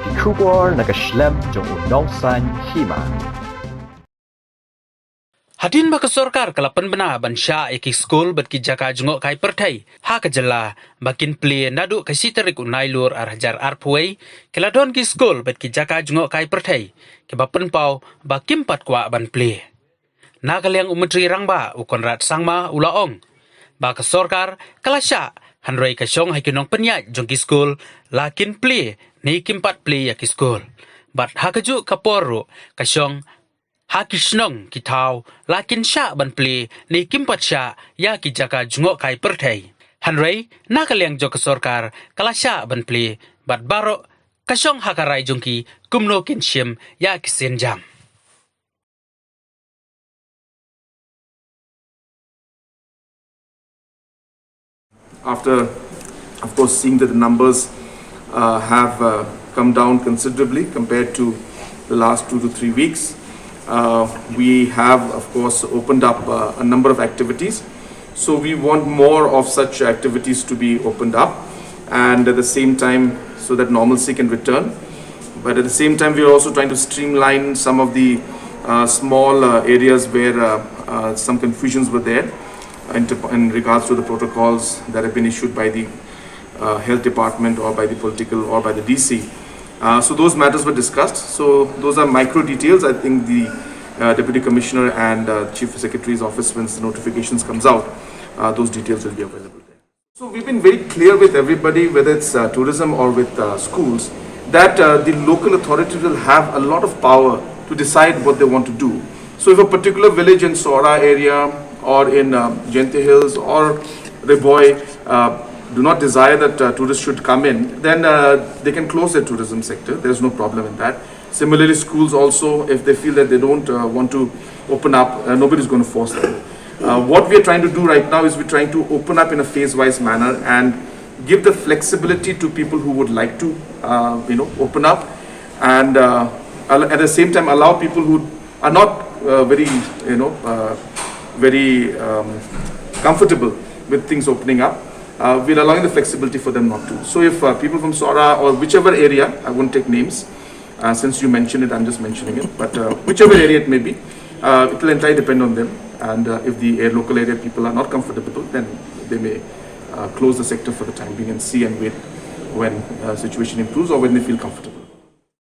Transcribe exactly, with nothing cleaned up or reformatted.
Ki khubor na ka shlem jong u nongsan hima. Hadien ba ka sorkar ka la pynbna ban shah ïa ki skul bad ki jaka jngohkai pyrthei ha ka jylla ba kin plie naduh ka shi tarik u Nailur ar hajar arphew wei, ki la don ki skul bad ki jaka jngohkai pyrthei kiba pynpaw ba kim pat kwah ban plie. Na ka liang u Myntri Rangbah u Conrad Sangma u la ong ba ka sorkar ka la shah, hynrei ka shong ha ki nongpynïaid jong ki skul la kin plie ne kim pat plie ïa ki skul. Bad ha kajuh ka por ruh ka shong ha ki shnong ki thaw la kin shah ban plie ne kim pat shah ïa ki jaka jngohkai pyrthei. Hynrei na ka liang jong ka sorkar ka la shah ban plie, bad baroh ka shong ha ka rai jong ki kumno kin shim ïa ki sienjam. After, of course, seeing that the numbers uh, have uh, come down considerably compared to the last two to three weeks, uh, we have, of course, opened up uh, a number of activities. So we want more of such activities to be opened up, and at the same time, so that normalcy can return. But at the same time, we are also trying to streamline some of the uh, small uh, areas where uh, uh, some confusions were there in, in regards to the protocols that have been issued by the uh, health department or by the political or by the D C. Uh, so those matters were discussed. So those are micro details. I think the uh, deputy commissioner and uh, chief secretary's office, once the notifications comes out, uh, those details will be available there. So we've been very clear with everybody, whether it's uh, tourism or with uh, schools, that uh, the local authorities will have a lot of power to decide what they want to do. So if a particular village in Sohra area or in um, Jaintia Hills or Ri Bhoi uh, do not desire that uh, tourists should come in, then uh, they can close their tourism sector. There's no problem in that. Similarly, schools also, if they feel that they don't uh, want to open up, uh, nobody's going to force them. Uh, what we are trying to do right now is we're trying to open up in a phase-wise manner and give the flexibility to people who would like to, uh, you know, open up, and uh, al- at the same time allow people who are not uh, very, you know, uh, very um, comfortable with things opening up. Uh, we're allowing the flexibility for them not to. So if uh, people from Sohra or whichever area, I won't take names, uh, since you mentioned it, I'm just mentioning it, but uh, whichever area it may be, uh, it will entirely depend on them. And uh, if the uh, local area people are not comfortable, then they may uh, close the sector for the time being and see and wait when uh, situation improves or when they feel comfortable.